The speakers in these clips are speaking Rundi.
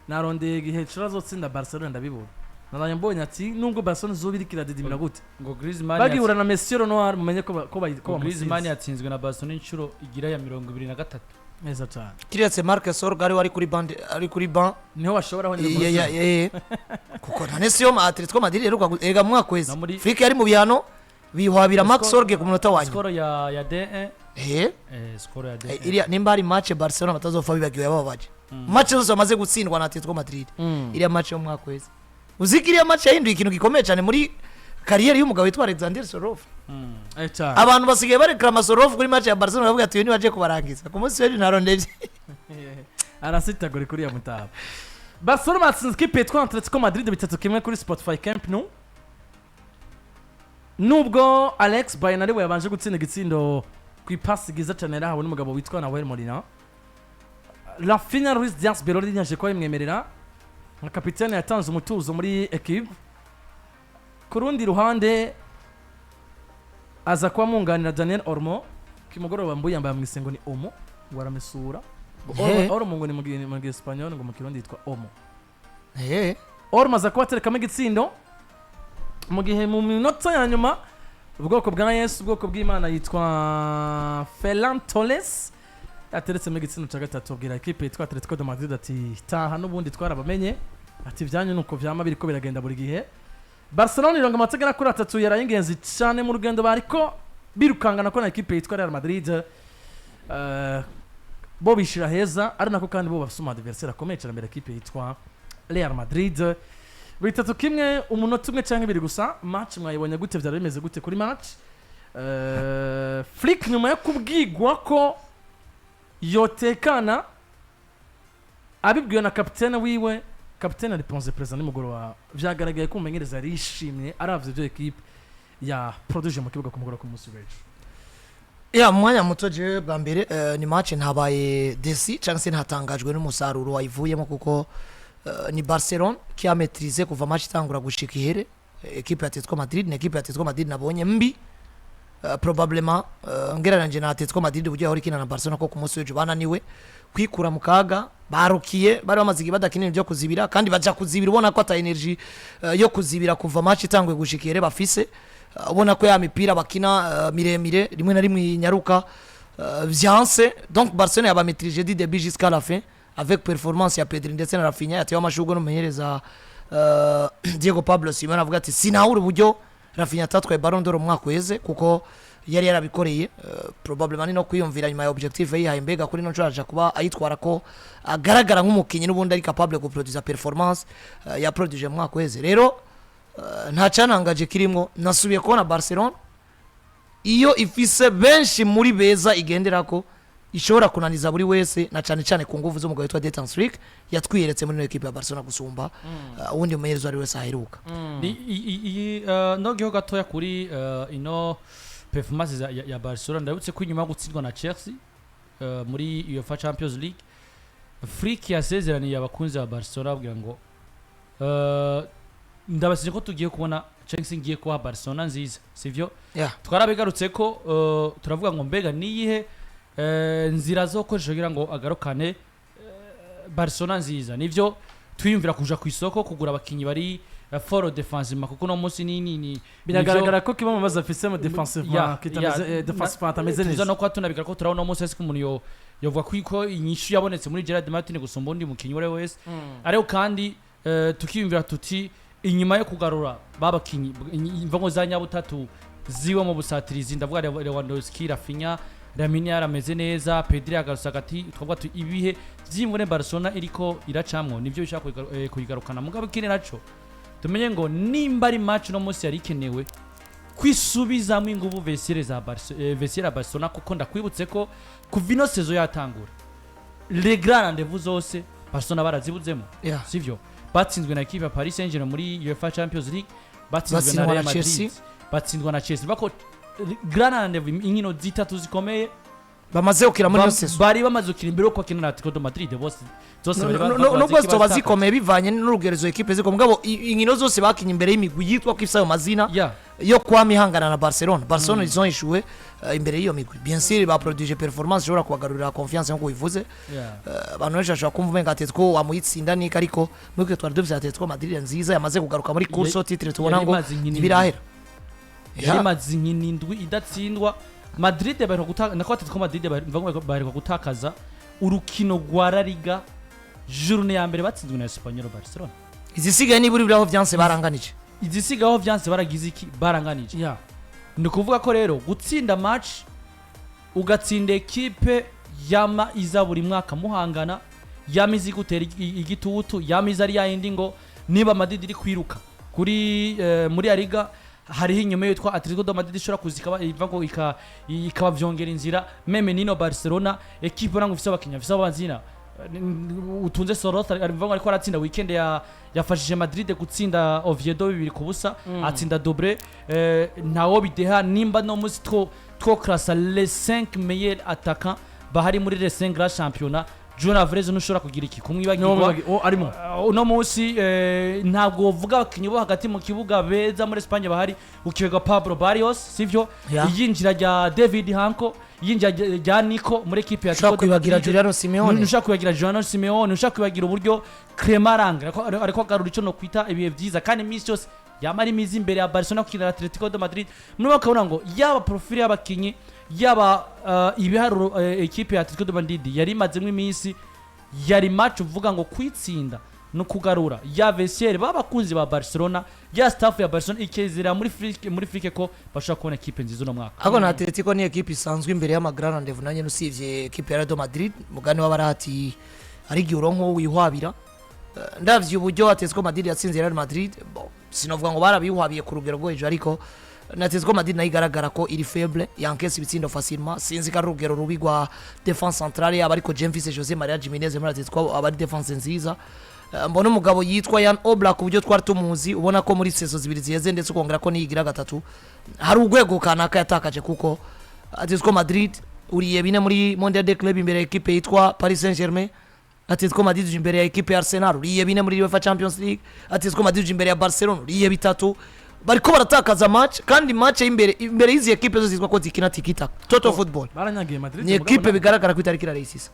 Narondeye igihe azotsinda Barcelona ndabibura. Naraye mbonye ati nubwo Barcelona izoba iriko iradidimira gute, ngo Griezmann bagihura na Messi Noir, mumenye ko ngo Griezmann bamusinze. Yatsinzwe na Barcelona inshuro igira ya 23. Neza cyane. Kiretse Marc Sorg ari wari kuri bande, ari kuri banc. Niho bashobora ho nyine kumutsinda. Kuko none siyo ma Atletico Madrid iheruka erega mu mwaka wese No muri- Flick yari mu bihano, bihwabira Marc Sorg ku munota wa nyuma. Score ya D1. Score ya D1. Iriya nimba ari match Barcelona batazopfa bibagiwe, yababaje, match zose bamaze gutsindwa na Atletico Madrid, iriya match yo mu mwaka wese, uzi ko iriya match yahinduye ikintu gikomeye cyane muri carrière y'umugabo witwa Alexander Sorloth. Cyane. Abantu basigaye bareklama Sorloth kuri match ya Barcelona, bavuga ati uyu niwe aje kubarangiza. Ku munsi w'ejo ntarondevye. Arasitagura kuri ya mutaba. Barcelona batsinze ikipe yitwa Atletico Madrid 3-1 kuri Spotify Camp Nou, nubwo Alex Baena ariwe yabanje gutsinda igitsindo ku ipasi bwiza cyane yarahawe n'umugabo witwa Nahuel Molina. Raphinha, Luis Diaz Beroli yaje kuba bimwemerera nka kapitene, yatanze umutuzo muri equipe. Ku rundi ruhande aza kuba amwunganira Daniel Olmo. Kimugoroba mbuye yambaye mu ngo ni Omo, ngo aramesura. Ngo Olmo ngo ni mu Giespanyol, ngo mu Kirundi yitwa Omo. Olmo aza kuba aterekamo igitsindo, mu gihe mu minota ya nyuma ubwoko bwa Yesu, ubwoko bw'Imana, yitwa Ferran Torres yateretsemo igitsindo cya gatatu, abwira ekipe yitwa Atletico de Madrid ati taha, n'ubundi twarabamenye, ati ibyanyu nuko vyama biriko biragenda buri gihe. Barcelona ironga amateka agera kuri atatu yaraye ingenzi cyane mu rugendo bariko birukangana ko na ekipe yitwa Real Madrid. Bo bishira heza, ari nako kandi bo bafise umu adversaire akomeye cyane mbere, ekipe yitwa Real Madrid. 3-1, umunota umwe cyangwa ibiri gusa. Match mwayibonye gute? Byari bimeze gute kuri match? Flick nyuma yo kubwigwa ko yotekana, abibwiwe na kapitene wiwe, kapitene ariponze perezida nimugoroba, vyagaragaye ko umumenyereza yari yishimye aravye ivyo ekipe ya produje mu kibuga ku mugoroba ku munsi w'ejo. Ya, mu mwanya muto, jewe bwa mbere ni match ntabaye déçu cyangwa se ntatangajwe n'umusaruro wayivuyemo, kuko ni Barcelone qui a maîtrisé kuva match itangura gushika ihere equipe ya Atletico Madrid. Ni equipe ya Atletico Madrid nabonye mbi, probablement ngereranyije na Atletico Madrid uburyo yahora ikina na Barcelona, ko ku munsi w'ejo bananiwe kwikura mu kaga barukiye. Bari bamaze igihe badakina ibyo kuzibira, kandi baja kuzibira ubona ko ata energy yo kuzibira kuva match itanguye gushika ihere bafise. Ubona ko ya mipira bakina miremire rimwe na rimwe inyaruka, vyanse. Donc Barcelona yabamaîtrisé du début jusqu'à la fin, avec performance ya Pedri ndetse na Raphinha yatewe amashurwe n'umumenyereza Diego Pablo Simeone, avuga ati sinahura uburyo Raphinha atatwaye Ballon d'Or mu mwaka uheze, kuko yari yarabikoreye. Probablement ni no kwiyumvira nyuma ya objectif yihaye, mbega kuri no nshuro aja kuba ayitwara, ko agaragara nk'umukinnyi n'ubundi ari capable guproduza performance yaproduije mu mwaka uheze. Rero nta cyantangaje kirimo. Nasubiye kubona Barcelona iyo ifise benshi muri beza igenderako, ishobora kunaniza buri wese, na cyane cyane ku nguvu z'umugabo witwa Detan Flick yatwiyeretse muri ino ekipe ya Barcelona gusumba uwundi mumenyereza ari wese aheruka. Ni iyi nongeho gatoya kuri ino performance ya Barcelona. Ndabutse ko inyuma yo gutsindwa na Chelsea muri UEFA Champions League, Flick yasezeraniye abakunzi ba Barcelona ababwira ngo ndabasize ko tugiye kubona Chelsea, ngiye kuba Barcelona nziza, sivyo? Yeah. Twarabigarutse ko turavuga ngo mbega niyihe nzira zo gukoresha kugira ngo agarukane Barcelona nziza? Nivyo twiyumvira kuja ku isoko kugura abakinyi bari fort défensivement, kuko uno munsi ni Biragaragara ko kimwe mu bibazo afise mu defensivement kitameze defensivement atameze tuza neza. No kuba tunabigara ko turabona uno munsi ese ko umuntu yovuga ko inyishu yabonetse muri Gerard Martin gusumba undi mukinyi uwo ari we wese. Ariko kandi tukiyumvira tuti inyuma yo kugarura babakinyi imvango za nyabutatu ziwe mu busatirizi, ndavuga Lewandowski, Raphinha, Lamine yarameze neza, Pedri yagarutse hagati, twavuga tuti ibihe vy'imvune Barcelona iriko iracamwo nivyo bishaka kuyigarukana. Mugabo ikindi naco tumenye ngo nimba ari match no munsi yari ikenewe kwisubizamo inguvu vestiaire za vestiaire ya Barcelona, kuko ndakwibutse ko kuva ino saison yatangura, les grands rendez-vous zose Barcelona barazibuzemo. Sivyo? Batsinzwe na equipe ya Paris Saint-Germain muri UEFA Champions League, batsinzwe na Batsindwa Real na Madrid, Chelsea. batsindwa na Chelsea. Bako grand rendez-vous, inkino zitatu zikomeye. Bamaze gukina muri ino saison. Bari bamaze gukina imbere yuko bakina na Atletico de Madrid bose zose bari Nubwo bazi zitoba bazitakaje. zikomeye bivanye n'urugero izo ekipe ziko, mugabo inkino zose bakinye imbere y'imigwi yitwa ko ifise ayo mazina yo kwama ihangana na Barcelone, Barcelone ils ont échoué imbere y'iyo migwi. Bien sûr, baproduije performance ishobora kubagarurira confiance nkuko bivuze. Abantu benshi bashobora kumva umenga Atletico wamuyitsinda nika, ariko muri twe twari dufise Atletico Madrid nziza yamaze kugaruka muri course au titre, tubona Yari ngo imaze inkino ntibirahera. Yari imaze inkino 7 idatsindwa. Madrid baheruka gutaka, nako Atletico Madrid baheruka gutakaza urukino rwa La Liga journée ya mbere batsinzwe na Espanyol Barcelona. Izisigaye nibura ibiraho vyanse baranganije. Izisigaho vyanse baragize iki? Baranganije. Ni ukuvuga ko rero gutsinda match, ugatsinda ekipe yama iza buri mwaka muhangana, yama izi gutera igitutu, yama iza ari yayindi ngo niba Madrid iri kwiruka kuri muri La Liga, hariho inyuma yitwa Atletico de Madrid ishobora kuza ikaba iva ngo ikabavyongera inzira. Même nino Barcelona, ekipe nango ifise abakinnyi bafise amazina, utunze Sorloth ari ariko aratsinda weekend ya yafashije Madrid gutsinda Oviedo 2-0, atsinda doublé. Ntawo bideha nimba no musi two classa les 5 meilleurs attaquants bahari muri les 5 grands championnats, Julian Alvarez ntushobora kugira iki kumwibagirwa. Uwo arimo. Uno munsi ntabwo wovuga abakinnyi bo hagati mu kibuga beza muri Espagne bahari ukibaga Pablo Barrios, sivyo? Iyinjira rya David Hancko, iyinjira rya Nico muri ekipe ya Ushobora Atletico de kwibagira Madrid. Giuliano Simeone. Ntushobora kwibagira Giuliano Simeone, ntushobora kwibagira uburyo Clement Lenglet ariko agarura icyo no kwita ibihe byiza, kandi iminsi yose yamara imizi imbere ya Barcelona gukinira Atletico de Madrid. Muri bakabona ngo yaba profile y'abakinnyi, yaba ibiharuro, ekipe ya Atletico de Madrid yari imazemo iminsi, yari match uvuga ngo kwitsinda no kugarura ya vestiaire b'abakunzi ba Barcelona, ya staff ya Barcelona ikezera muri Flick ko bashobora kubona ekipe nziza uno mwaka. Ahubwo na Atletico ni ekipe isanzwe imbere y'ama grand rendez-vous nanjye, usibye ekipe ya Real Madrid, mugani w'abarahati ari igihe uronka uwo wihwabira. Ndavye uburyo Atletico Madrid yatsinze Real Madrid, bon, sinovuga ngo barabihwabiye ku rugero rwo hejuru, ariko na Atletico Madrid nayo igaragara ko iri faible, yankese ibitsindo facilement. Sinzi ko ari urugero rubi rwa défense centrale yaba, ariko je mfise Jose Maria Jimenez muri Atletico aba ari défense nziza. Mbona umugabo yitwa Jan Oblak, uburyo twari tumuzi, ubona ko muri saison zibiri ziheze, ndetse ukongera ko niyigira gatatu, hari urwego kanaka yatakaje, kuko Atletico Madrid uriye bine muri Mondial de Club imbere ya ekipe yitwa Paris Saint-Germain, Atletico Madrid uje imbere ya ekipe ya Arsenal uriye bine muri UEFA Champions League, Atletico Madrid uje imbere ya Barcelona uriye bitatu. Bariko baratakaza match, kandi match imbere imbere y'izi ekipe zose zitwa ko zikina tiki-taka, total football. Baranyagiye Madrid. Ni ekipe bigaragara ko itariko irareisisa,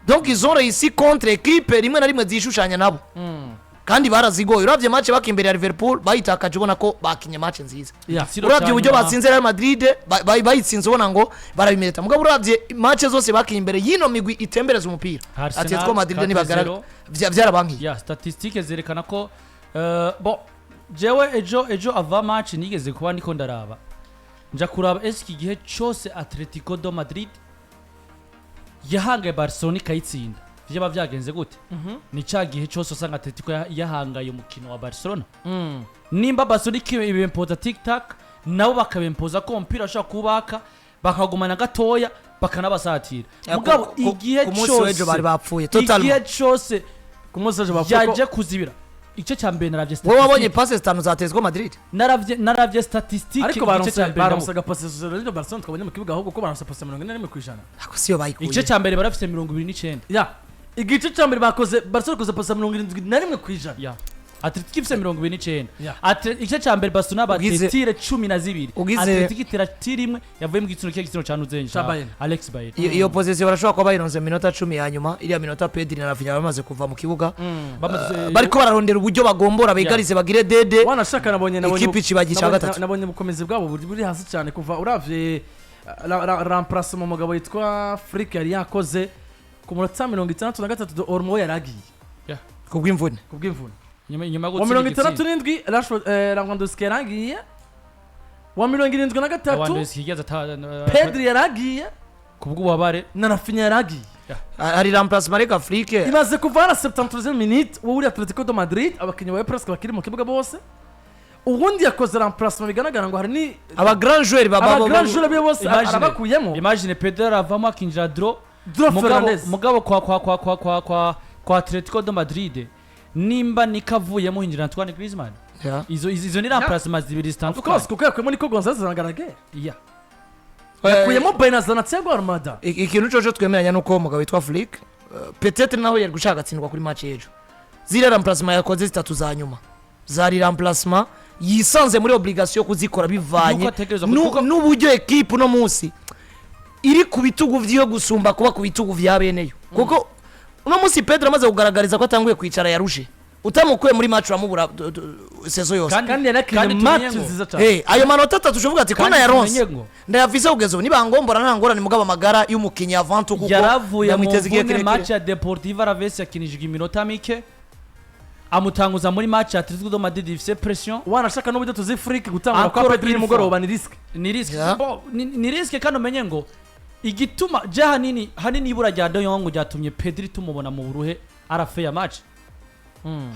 donc ils ont réussi contre ekipe rimwe na rimwe zishushanya nabo, kandi barazigoye. Uravye match baka imbere ya Liverpool bayitakaje, ubona ko bakinye match nziza. Igitsina Uravye cya uburyo nyuma- batsinze Real Madrid, bayitsinze ubona ngo barabimerita, mugabo uravye match zose bakinye imbere y'ino migwi itembereza umupira, Arsenal, Atletico Madrid 4-0. ntibagaragara, vyarabankiye. Ya statistique zerekana ko bon, jewe ejo ava match nigeze kuba ndiko ndaraba, nja kuraba eske igihe cyose Atletico de Madrid yahangaye Barcelona ikayitsinda vyaba vyagenze gute. Ni ca gihe cyose usanga Atletico yahangaye umukino wa Barcelona, nimba Barcelona ikibimpoza tic tac, nabo bakabimpoza ko umupira bashobora kubaka bakagumana gatoya bakanabasatira. Mugabo igihe Ku munsi w'ejo cyose bari bapfuye igihe totalement. cyose Ku munsi w'ejo bavuga ko yaje kuzibira igice cya mbere, naravye Wowe wabonye statistique. passe zitanu za Atletico Madrid. Naravye statistique Ariko igice baronse cya mbere baronse agapase rero Barcelona twabonye mu kibuga, ahubwo ko baronse passe 41%. Ako siyo bayikuye. Igice cya mbere barafise 29. Ya, igice cya mbere bakoze, Barcelona ikoze passe 71%. Ya, Atletico ifise 29. Ya. Igice cya mbere Barcelona bateye tirs 12. Atletico itera tir imwe yavuye mu gitsino cya gitsino cya Nuzenje Ca Bayern. Alex Bayern. Iyo position barashobora kuba bayironse mu minota 10 ya nyuma, iriya minota Pedri na Raphinha bamaze kuva mu kibuga. Bariko bararondera uburyo bagombora begarize bagire dede. Wanashaka nabonye Ikipe icibagiye ica gatatu. Nabonye ubukomezi bwabo buri hasi cyane kuva uravye remplacement umugabo yitwa Flick yari yakoze ku munota 63 de Olmo yaragiye. Kubw'imvune. Kubw'imvune. Inyuma yo Wa gutsinda mirongo igitsinda. itandatu n'indwi Rashford, Lewandowski yaragiye. Wa 73 Lewandowski yigeze Pedri yaragiye. Kubw'ububabare. Na Raphinha yaragiye. Hari remplacement reka Flick. Imaze kuva na 73 minute, wowe uri Atletico de Madrid, abakinnyi bawe presque bakiri mu kibuga bose, ubundi yakoze remplacement bigaragara ngo hari ni Aba grand joueur aba grand joueur be bose arabakuyemo. Imagine Pedro aravamo akinjira Dro Dro mugabo Fernandez. Mugabo kwa Atletico de Madrid, nimba nikavuyemo hinjira Antoine Griezmann. Izo ni remplacement zibiri Of zitandukanye. course, kuko yakuyemo Nico Gonzalez na Gallagher. Yeah. Yakuyemo Baena azana Thiago Almada. Ikintu coco twemeranya nuko umugabo witwa Flick, peut-être nawe yari gushaka agatsindwa kuri match y'ejo. Ziriya remplacement yakoze zitatu za nyuma zari remplacement yisanze muri obligation yo kuzikora bivanye Nuko atekereza n'uburyo ekipe uno munsi iri ku bitugu vyiwe gusumba kuba ku bitugu vya beneyo, kuko uno munsi Pedro amaze kugaragariza ko atanguye kwicara yaruje. Utamukuye muri match uramubura saison yose. Kandi yanakinye Kandi match tumenye ngo- nziza cyane. Ayo manota atatu ushovuga ati ko Kandi nayaronse, tumenye ngo- ndayafise kugeza ubu, nibangombora nta ngorane, mugabo amagara y'umukinyi avant tout, kuko Yaravuye mu ndamwiteza igihe mvune. kirekire. Match ya Deportivo Alaves yakinishijwe iminota mike, amutanguza muri match ya Atletico de Madrid ifise pression. Wanashaka n'uburyo tuzi Flick, gutangura kwa Encore Pedri une nimugoroba ni risque. Ni risque. Yeah. Bon, ni risque. Kandi umenye ngo igituma je hanini hanini ibura rya De Jong ryatumye Pedri tumubona mu buruhe arafe ya match,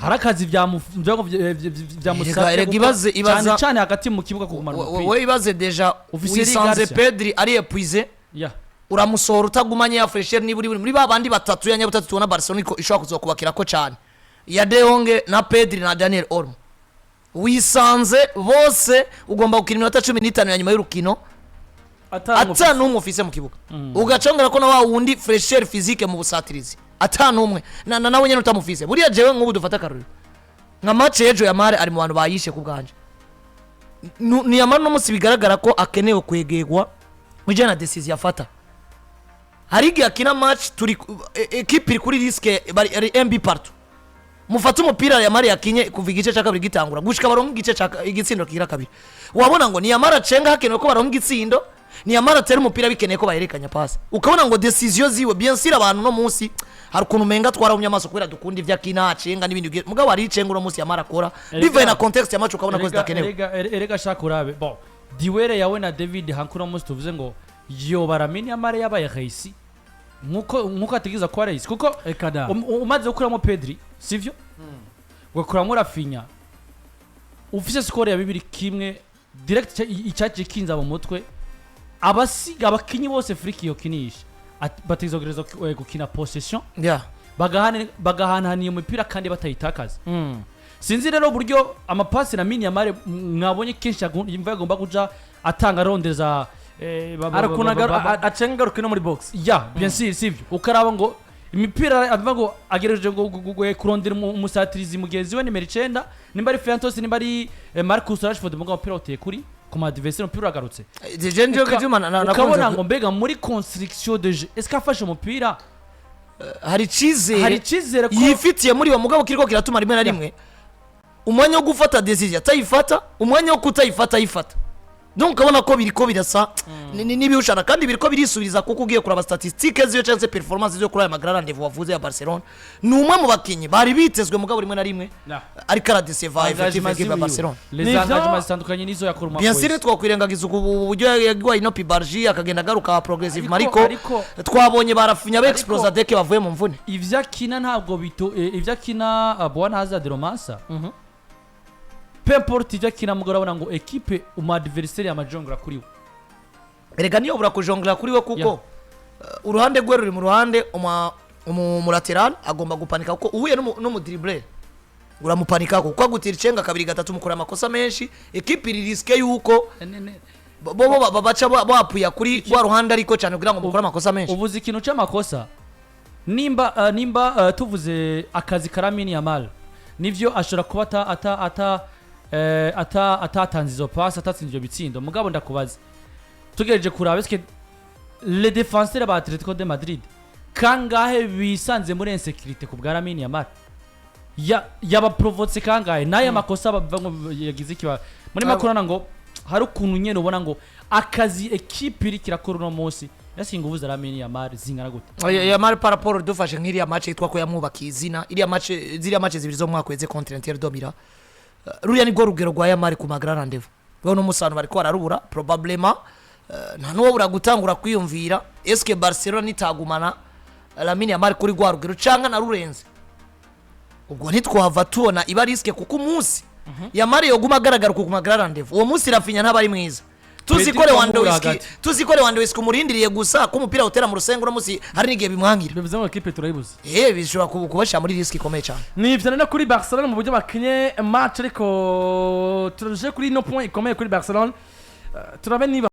hari akazi byamusabye Erega gukora, ibaza- cyane cyane hagati mu kibuga kugumana umupira. We ibaze déjà Officier wisanze Garcia. Pedri ari épuisé, uramusohora utagumanye ya fraîcheur. Niba uri muri ba bandi batatu ya nyabutatu tubona Barcelona iko ishobora kuzokubakirako cyane, ya De Jong na Pedri na Daniel Olmo, wisanze bose ugomba gukina iminota 15 ya nyuma y'urukino ata n'umwe ufise mu kibuga, ugacongera ko na wa wundi fraîcheur physique mu busatirizi ata n'umwe nawe nyene utamufise. Buriya jewe nk'ubu dufata akarorero nka match y'ejo, Yamal ari mu bantu bayishe ku bwanje. Ni Yamal no munsi bigaragara ko akenewe kwegerwa mu bijyanye na decision afata. Hari igihe akina match turi ekipe iri kuri risque, bari ari MB partout. Mufate umupira Yamal yakinye kuva igice cya kabiri gitangura gushika baronka igice cya igitsindo kigira kabiri, wabona ngo ni Yamal acenga hakenewe ko baronka igitsindo, ni Yamal atera umupira bikeneye ko bahererekanya pasi, ukabona ngo decision ziwe. Bien sûr, abantu no munsi hari ukuntu umenga twarahumye amaso kubera dukunda ivyo akina, acenga n'ibindi mugabo hari icenga uno munsi Yamal akora bivaye na contexte ya match, ukabona ko zidakenewe. Erega shaka urabe, bon, duel yawe na David hankura munsi tuvuze ngo yoba Lamine Yamal yabaye réussi nkuko ategereza kuba réussi, kuko Ekada. Umaze gukuramo Pedri, sivyo, ugakuramo Raphinha, ufise score ya 2-1 direct, icyaciye kinza mu mutwe abasiga abakinyi bose Flick yokinisha bategerezwa gukina possession, bagahanahana iyo mipira kandi batayitakaza. Sinzi rero uburyo amapasi na Lamine Yamal mwabonye kenshi yumva yagomba kuja atanga arondeza Hari ukuntu acenga agaruka no muri box. Ya, bien sûr, sivyo, ukaraba ngo imipira avuga ngo agerageje ngo kurondera umusatirizi mugenzi we nimero 9, nimba ari Ferran Torres, nimba ari Marcus Rashford, mugabo umupira uteye kuri ku ma adversaire, umupira uragarutse. Je nje gituma Ukabona ngo mbega muri construction de jeu, est-ce que afashe umupira hari icizere hari icyizere ko yifitiye muri uwo mugabo kiriko kiratuma rimwe na rimwe umwanya wo gufata decision atayifata, umwanya wo kutayifata ayifata. Donc ukabona ko biriko birasa n'ibihushana kandi biriko birisubiriza, kuko ugiye kuraba statistiques ziyo cyangwa se performance ziyo kuri aya ma grands rendez-vous wavuze ya Barcelona, ni umwe mu bakinyi bari bitezwe, mugabo rimwe na rimwe ariko aradeseva effective equipe ya Barcelona. Les Nivyo- engagements zitandukanye nizo yakora umwaka Bien sûr, wese. twakwirengagiza ubu buryo yagwaye ino pubalgie akagenda agaruka progressivement, ariko twabonye barafinya ba explosa dès que bavuye mu mvune. Ivyo akina ntabwo bito ivyo akina, Bwana Hazard Romansa, peu importe ivyo akina, mugabo urabona ngo equipe umu adversaire yamajongora kuri we. Erega niyo bura kujongera kuri we, kuko uruhande rwe ruri mu ruhande umu latéral agomba gupanika, kuko uhuye n'umudribbleur uramupanika, kuko agutira icenga kabiri gatatu, mukora amakosa menshi, ekipe iri risque yuko bo baca bapuya kuri rwa ruhande ariko cyane kugira ngo mukore amakosa menshi. Uvuze ikintu c'amakosa. Nimba tuvuze akazi ka Lamine Yamal, nivyo ashobora kuba ata ata ata eh, ata atatanze izo passe, atatsinze ivyo bitsindo, mugabo ndakubaza, tugereje kuraba, est-ce que les défenseurs ba Atletico de Madrid kangahe bisanze muri insécurité ku bwa Lamine Yamal? Ya yabaprovotse kangahe n'aya makosa bavuga ngo yagize ikiba muri makurana, ngo hari ukuntu nyene ubona ngo akazi ekipe iri kirakora uno munsi, ese inguvu za Lamine Yamal zingana gute? Yamal par rapport dufashe nk'iriya match yitwa ko yamwubakiye izina, iriya match, ziriya match zibiri zo mu mwaka weze contre Inter de Milan, ruriya nirwo rugero rwa Yamal ku ma grands rendez-vous. Rero n'umusano bariko bararubura probablement, nta n'uwo gutangura kwiyumvira est-ce que Barcelona nitagumana Lamine Yamal kuri rwa rugero canka narurenze, ubwo ntitwava tubona iba risque, kuko umunsi Yamal yoguma agaragara ku ma grands rendez-vous, uwo munsi Raphinha ntaba ari mwiza. Tuzi ko Pedri Lewandowski hagati. Tuzi ko Lewandowski umurindiriye gusa ko umupira utera mu rusengo, uno munsi hari n'igihe bimwangira. Bivuze ngo ekipe turayibuze. Bishobora kubashyira muri risque ikomeye cyane. Ni ivyo rero kuri Barcelona mu buryo bakinye match, ariko turuje kuri no point ikomeye kuri Barcelona. Turabe niba